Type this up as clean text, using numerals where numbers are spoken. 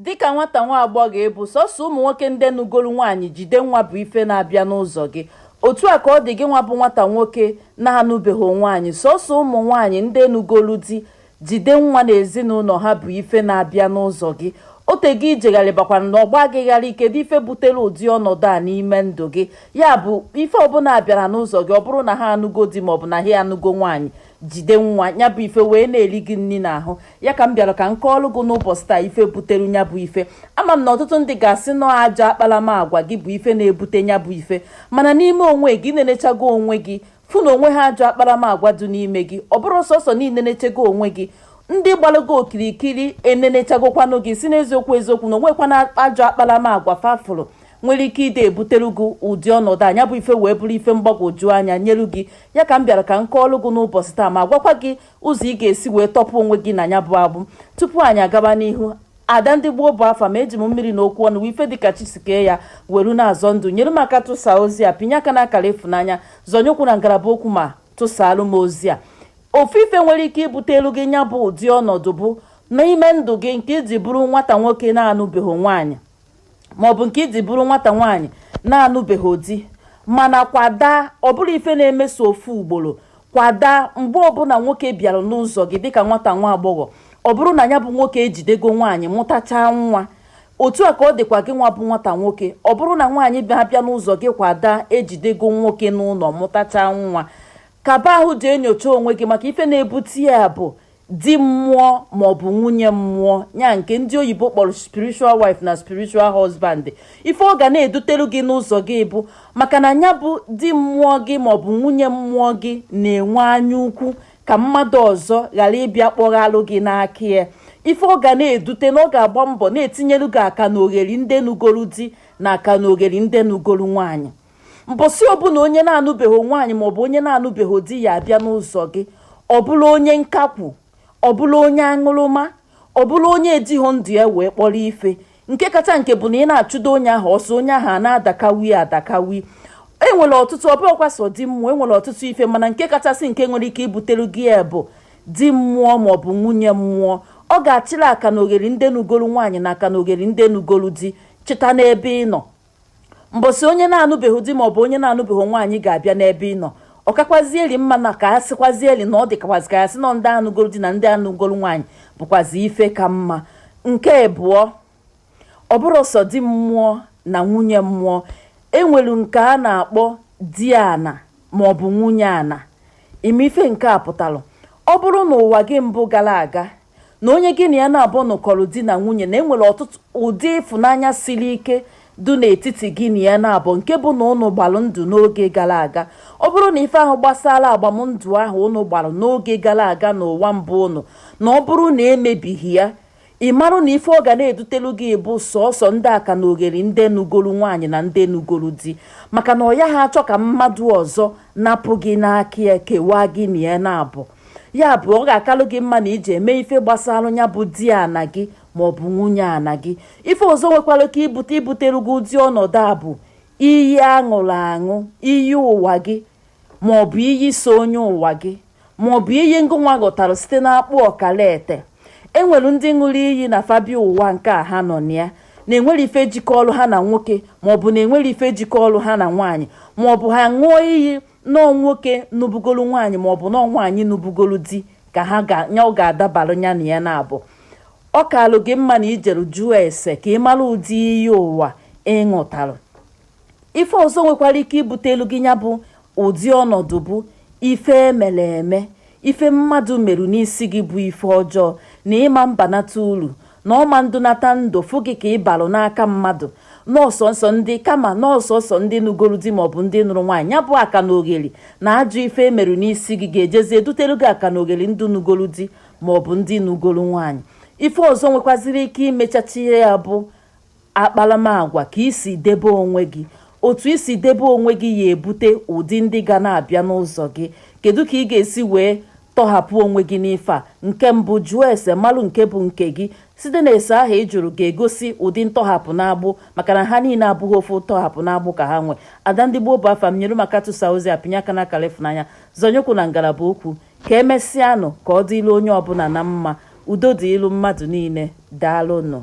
Dịka nwata nwa agbọghọ ị bụ, sọsọ ụmụ nwoke ndị nugolu nwaanyị jide nwa bụ ife na-abịa n'ụzọ gị. Otu a ka ọ dị gị nwa bụ nwata nwoke na-anụbeghị nwaanyị, sọsọ ụmụ nwaanyị ndị nugolu di jide nwa na ezinụlọ ha bụ ife na-abịa n'ụzọ gị. Otego ijegharịbakwana na ọgba gị ghara. Kedu ife butere ụdị ọnọdụ a n'ime ndụ gị? Ya bụ, ife ọbụla bịara n'ụzọ gị, ọ bụrụ na ha anụgo di maọbụ na ha anụgo nwaanyị jide nwa, ya bụ ife wee na-eri gị nri n'ahụ. Ya ka m bịara ka m kọọlụ gị n'ụbọchị taa ife butere ya bụ ife. Ama m na ọtụtụ ndị ga-asị nọọ ajọ akparamagwa gị bụ ife na-ebute ya bụ ife, mana n'ime onwe gị na-enechago onwe gị, fụ na onwe ha ajọ akparamagwa dị n'ime gị. Ọ bụrụ sọsọ niile nechego onwe gị, ndị gbalụgo okirikiri enenechagokwanụ gị, si n'eziokwu eziokwu na onwekwana ajọ akparamagwa fafụrụ nwere ike ide ebutere gị ụdị ọnọdụ a, ya bụ ife wee bụrụ ife mgbagwoju anya nyelu gị. Ya ka m bịara ka m kọọlụ gị n'ụbọchị taa, ma gwakwa gị ụzọ ị ga-esi wee tọpụ onwe gị na ya bụ agbụ. Tupu anyị agaba n'ihu, ada ndị gboo bụ afa ma eji m mmiri na okwu ọnụ ife dịka chisikee ya weru na-azọ ndụ. Nyere m aka tụsaa ozi a, pinye aka n'akara ịfụnanya, zọnye ụkwụ na ngalaba okwu ma tụsaalụ m ozi a. Ofu ife nwere ike ibute elu gị ya bụ ụdị ọnọdụ bụ n'ime ndụ gị nke iji bụrụ nwata nwoke na-anụbeghị nwaanyị maọbụ nke iji bụrụ nwata nwaanyị na-anụbeghị di, mana kwada ọ bụrụ ife na-emeso ofu ugboro, kwada mgbe ọbụla nwoke bịara n'ụzọ gị dịka nwata nwa agbọghọ, ọ bụrụ na ya bụ nwoke ejidego nwaanyị mụtachaa nwa. Otu a ka ọ dịkwa gị nwa bụ nwata nwoke, ọ bụrụ na nwaanyị bịa n'ụzọ gị, kwada ejidego nwoke n'ụlọ mụtachaa nwa. Kaba ahụ ji enyocha onwe gị, maka ife na-ebute ya bụ di mmụọ maọbụ nwunye mmụọ, ya nke ndị oyibo kpọrọ spiritual wife na spiritual husband. Ife ọ ga na-edutere gị n'ụzọ gị bụ maka na ya bụ di mmụọ gị maọbụ nwunye mmụọ gị na-enwe anya ukwu ka mmadụ ọzọ ghara ịbịa kpọghalụ gị n'aka ya. Ife ọ ga na-edute na ọ ga-agba mbọ na-etinyelu gị aka na ogheri ndị nugolu di na aka na ogheri ndị nugolu nwaanyị. Mbọsị ọbụla onye na-anụbeghị nwaanyị maọbụ onye na-anụbeghị di ya abịa n'ụzọ gị, ọ bụrụ onye nkakwu, ọ bụrụ onye aṅụrụma, ọ bụrụ onye ejighị ndụ ya wee kpọrọ ife, nke kacha nke bụ na ị na-achụdo onye ahụ ọsọ, onye ahụ a na-adakawi adakawi. Enwere ọtụtụ, ọbụrụkwa sọ di mmụọ, enwere ọtụtụ ife, mana nke kachasị nke nwere ike ibutere gị ya bụ di mmụọ maọbụ nwunye mmụọ. Ọ ga-achịrị aka na ogheri ndị nugolu nwaanyị na aka na ogheri ndị nugolu di chịta n'ebe ị nọ. Mbọsị onye na-anụbeghị di maọbụ onye na-anụbeghị nwaanyị ga-abịa n'ebe ị nọ, ọ kakwazieli mma na ka a sịkwazieli na ọ dịkwazi ka ya sị nọ ndị anụgolu di na ndị anụgolu nwaanyị bụkwazi ife ka mma. Nke abụọ, ọ bụrụ sọ di mmụọ na nwunye mmụọ, enwere nke a na-akpọ di ana maọbụ nwunye ana. Ime ife nke a pụtara, ọ bụrụ na ụwa gị mbụ gara aga na onye gị na ya na-abụ nụkọrọ di na nwunye, na enwere ọtụtụ ụdị ịfụnanya siri ike dị n'etiti gị na ya na-abụ, nke bụ na ụnụ gbalụ ndụ n'oge gara aga, ọ bụrụ na ife ahụ gbasara agbamndụ ahụ ụnụ gbalụ n'oge gara aga n'ụwa mbụ ụnụ, na ọ bụrụ na emebighị ya, ị marụ na ife ọ ga na-edutelu gị bụ sọọsọ ndị aka na ogheri ndị nugolu nwaanyị na ndị nugolu di, maka na ọ ya ha achọ ka mmadụ ọzọ napụ gị n'aka ya, kewaa gị na ya na-abụ. Ya bụ, ọ ga-akalụ gị mma na iji eme ife gbasara ya bụ di ana gị maọbụ nwunye ana gị. Ife ọzọ nwekwara ike ibute ibutere gị ụdị ọnọdụ a bụ iyi aṅụrụ aṅụ, iyi ụwa gị maọbụ iyi so onye ụwa gị maọbụ iyi ngụnwa ghọtara site n'akpụ ọkala ete. Enwere ndị ṅụrụ iyi na fabia ụwa nke a ha nọ na ya na-enwere ife jikọ ọrụ ha na nwoke maọbụ na enwere ife jikọ ọrụ ha na nwaanyị, maọbụ ha ṅụọ iyi nọọ nwoke nubugolu nwaanyị maọbụ nọọ nwaanyị nubugolu di ka ha ga ya ọ ga-adabalụ ya na ya na-abụ. Ọ kalụ gị mma na ijeru jụọ ese ka ị mara ụdị iyi ụwa ịṅụtalụ. Ife ọzọ nwekwara ike ibute elu gị ya bụ ụdị ọnọdụ bụ ife emere eme, ife mmadụ merụ n'isi gị bụ ife ọjọọ na ịma mbanata uru na ọma ndụnata ndụ fụ gị ka ị balụ n'aka mmadụ nọọsọ nsọ ndị kama nọọsọsọ ndị nugolu di maọbụ ndị nụrụ nwaanyị. Ya bụ aka na ogheri na ajọ ife emerụ n'isi gị ga-ejezi edutere gị aka na ogheri ndị nugolu di maọbụ ndị nugolu nwaanyị. Ife ọzọ nwekwaziri ike imechachi ya bụ akparamagwa, ka isi debe onwe gị. Otu isi debe onwe gị ya ebute ụdị ndị ga na-abịa n'ụzọ gị. Kedu ka ị ga-esi wee tọhapụ onwe gị n'ife a? Nke mbụ, jụọ ese malụ nke bụ nke gị. Site na ese ahụ ị jụrụ ga-egosi ụdị ntọhapụ n'agbụ, maka na ha niile abụghị ofu ntọhapụ n'agbụ ka ha nwee. Ada ndị gboo bụ afa m. Nyere maka tụsa ozi a, pinye aka n'akara ịfụnanya, zọnyekwu na ngalaba okwu. Ka emesịanụ, ka ọ dịlụ onye ọbụla na mma. Udo dị ilu mmadụ niile. Daalụnụ.